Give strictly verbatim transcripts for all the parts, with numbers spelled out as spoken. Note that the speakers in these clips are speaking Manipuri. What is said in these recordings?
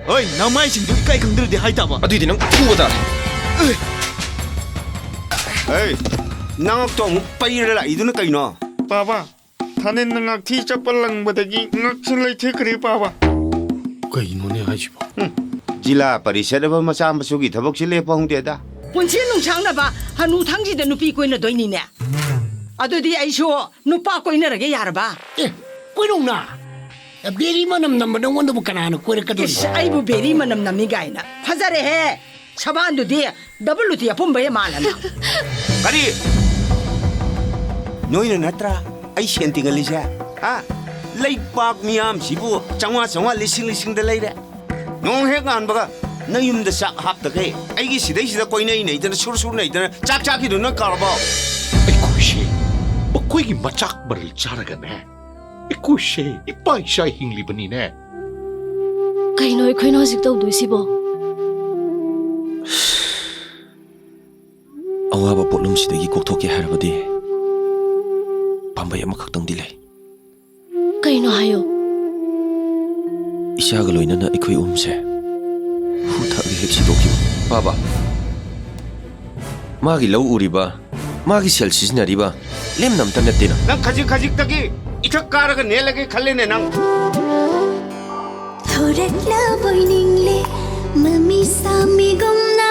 ꯍꯣꯏ, ꯅꯃꯥꯏꯁꯤꯡꯗꯨ ꯏꯀꯥꯏ ꯈꯪꯗ꯭ꯔꯗꯤ ꯍꯥꯏ ꯇꯥꯕ꯫ ꯑꯗꯨꯏꯗꯤ ꯅꯪ ꯐꯨꯕ ꯇꯥꯔꯦ꯫ ꯍꯦ, ꯅꯉꯛꯇꯣ ꯑꯃꯨꯛ ꯄꯩꯔ ꯂꯥꯛꯏꯗꯨꯅ ꯀꯩꯅꯣ? ꯄꯥꯕ, ꯊꯥꯅꯦꯟꯅ ꯉꯥꯛꯊꯤ ꯆꯞꯄ ꯂꯪꯕꯗꯒꯤ ꯉꯛꯁꯤ ꯂꯩꯊꯦꯛꯈ꯭ꯔꯦ ꯄꯥꯕ꯫ ꯀꯩꯅꯣꯅꯦ ꯍꯥꯏꯁꯤꯕꯣ? ꯍꯨꯝ, ꯖꯤꯂꯥ ꯄꯔꯤꯁꯠ ꯍꯥꯏꯕ ꯃꯆꯥ ꯃꯁꯨꯒꯤ ꯊꯕꯛꯁꯤ ꯂꯦꯞꯄ ꯍꯧꯗꯦꯗ꯫ ꯄꯨꯟꯁꯤ ꯅꯨꯡꯁꯥꯡꯅꯕ ꯍꯅꯨ ꯊꯪꯁꯤꯗ ꯅꯨꯄꯤ ꯀꯣꯏꯅꯗꯣꯏꯅꯤꯅꯦ꯫ ꯑꯗꯨꯗꯤ ꯑꯩꯁꯨ ꯅꯨꯄꯥ ꯀꯣꯏꯅꯔꯒꯦ ꯌꯥꯔꯕ? ꯑꯦ, ꯀꯣꯏꯔꯧꯅ꯫ ꯕꯦꯔꯤ ꯃꯅꯝ ꯅꯝꯕ ꯅꯪꯉꯣꯟꯗꯕꯨ ꯀꯅꯥꯅ ꯀꯣꯏꯔꯛꯀꯗꯣꯔꯤ? ꯏꯁ, ꯑꯩꯕꯨ ꯕꯦꯔꯤ ꯃꯅꯝ ꯅꯝꯃꯤ ꯀꯥꯏꯅ꯫ ꯐꯖꯔꯦꯍꯦ꯫ ꯁꯕꯥꯟꯗꯨꯗꯤ ꯗꯕꯜ ꯂꯨꯇꯤ ꯑꯄꯨꯝꯕ ꯍꯦꯛ ꯃꯥꯜꯂꯝꯃꯤ꯫ ꯀꯔꯤ? ꯅꯣꯏꯅ ꯅꯠꯇ꯭ꯔꯥ ꯑꯩ ꯁꯦꯟ ꯇꯤꯡꯍꯜꯂꯤꯁꯦ? ꯍꯥ? ꯂꯩꯕꯥꯛ ꯃꯤꯌꯥꯝꯁꯤꯕꯨ ꯆꯥꯝꯃꯉꯥ ꯆꯥꯝꯃꯉꯥ, ꯂꯤꯁꯤꯡ ꯂꯤꯁꯤꯡꯗ ꯂꯩꯔꯦ꯫ ꯅꯣꯡ ꯍꯦꯛ ꯉꯥꯟꯕꯒ ꯅꯌꯨꯝꯗ ꯆꯥꯛ ꯍꯥꯞꯇꯈꯩ ꯑꯩꯒꯤ ꯁꯤꯗꯩꯁꯤꯗ ꯀꯣꯏꯅꯩ ꯅꯩꯗꯅ, ꯁꯨꯔ ꯁꯨꯔ ꯅꯩꯗꯅ ꯆꯥꯛ ꯆꯥꯈꯤꯗꯨ ꯅꯪ ꯀꯥꯎꯔꯕꯣ? ꯑꯩꯈꯣꯏꯁꯦ ꯃꯈꯣꯏꯒꯤ ꯃꯆꯥꯛ ꯃꯔꯜ ꯆꯥꯔꯒꯅꯦ, ꯑꯩꯈꯣꯏꯁꯦ ꯏꯄꯥ ꯏꯆꯥ ꯍꯤꯡꯂꯤꯕꯅꯤꯅꯦ꯫ ꯀꯩꯅꯣ ꯑꯩꯈꯣꯏꯅ ꯍꯧꯖꯤꯛ ꯇꯧꯗꯣꯏꯁꯤꯕꯣ? ꯑꯋꯥꯕ ꯄꯣꯠꯂꯨꯝꯁꯤꯗꯒꯤ ꯀꯣꯛꯊꯣꯛꯀꯦ ꯍꯥꯏꯔꯕꯗꯤ ꯄꯥꯝꯕꯩ ꯑꯃꯈꯛꯇꯪꯗꯤ ꯂꯩ꯫ ꯀꯩꯅꯣ ꯍꯥꯏꯌꯣ꯫ ꯏꯆꯥꯒ ꯂꯣꯏꯅꯅ ꯑꯩꯈꯣꯏ ꯑꯍꯨꯝꯁꯦ ꯍꯨ ꯊꯛꯑꯒ ꯍꯦꯛ ꯁꯤꯗꯣꯛꯈꯤꯕ꯫ ꯄꯥꯕ, ꯃꯥꯒꯤ ꯂꯧ ꯎꯔꯤꯕ, ꯃꯥꯒꯤ ꯁꯦꯜ ꯁꯤꯖꯤꯟꯅꯔꯤꯕ, ꯂꯦꯝꯅ ꯑꯝꯇ ꯅꯠꯇꯦꯅ꯫ ꯅꯪ ꯈꯖꯤꯛ ꯈꯖꯤꯛꯇꯒꯤ ꯏꯊꯛ ꯀꯥꯔꯒ ꯅꯦꯜꯂꯒꯦ ꯈꯜꯂꯦꯅꯦ ꯅꯪ꯫ ꯊꯣꯔꯛꯂꯕꯣꯏ ꯅꯤꯡꯂꯦ, ꯃꯃꯤꯁꯥ ꯃꯤꯒꯨꯝꯅ,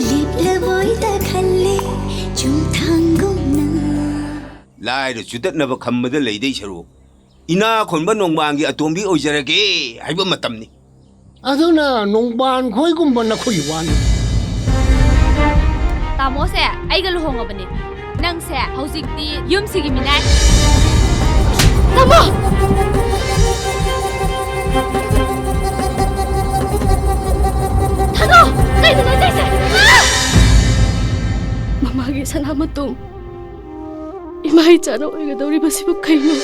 ꯂꯦꯞꯂꯕꯣꯏꯗ ꯈꯜꯂꯦ, ꯆꯨꯝꯊꯥꯡꯒꯨꯝꯅ꯫ ꯂꯥꯏꯔ ꯆꯨꯗꯠꯅꯕ ꯈꯝꯕꯗ ꯂꯩꯗꯩ ꯁꯔꯨꯛ, ꯏꯅꯥ ꯈꯨꯟꯕ ꯅꯣꯡꯕꯥꯟꯒꯤ ꯑꯇꯣꯝꯕꯤ ꯑꯣꯏꯖꯔꯒꯦ ꯍꯥꯏꯕ ꯃꯇꯝꯅꯤ꯫ ꯑꯗꯨꯅ ꯅꯣꯡꯕꯥꯟ ꯈꯣꯏꯒꯨꯝꯕ ꯅꯈꯣꯏꯒꯤ ꯋꯥꯅꯤ꯫ ꯇꯥꯃꯣꯁꯦ ꯑꯩꯒ ꯂꯨꯍꯣꯡꯉꯕꯅꯦ꯫ ꯅꯪꯁꯦ ꯍꯧꯖꯤꯛꯇꯤ ꯌꯨꯝꯁꯤꯒꯤ ꯃꯤꯅꯥꯏ꯫ ꯇꯥꯃꯣ! ꯊꯥꯗꯣꯛ! ꯀꯩꯅꯣ ꯅꯪ ꯇꯧꯔꯤꯁꯦ? ꯑꯥ! ꯃꯃꯥꯒꯤ ꯁꯅꯥ ꯃꯇꯨꯝ ꯏꯃꯥ ꯏꯆꯥꯅ ꯑꯣꯏꯒꯗꯧꯔꯤꯕꯁꯤꯕꯨ ꯀꯩꯅꯣ?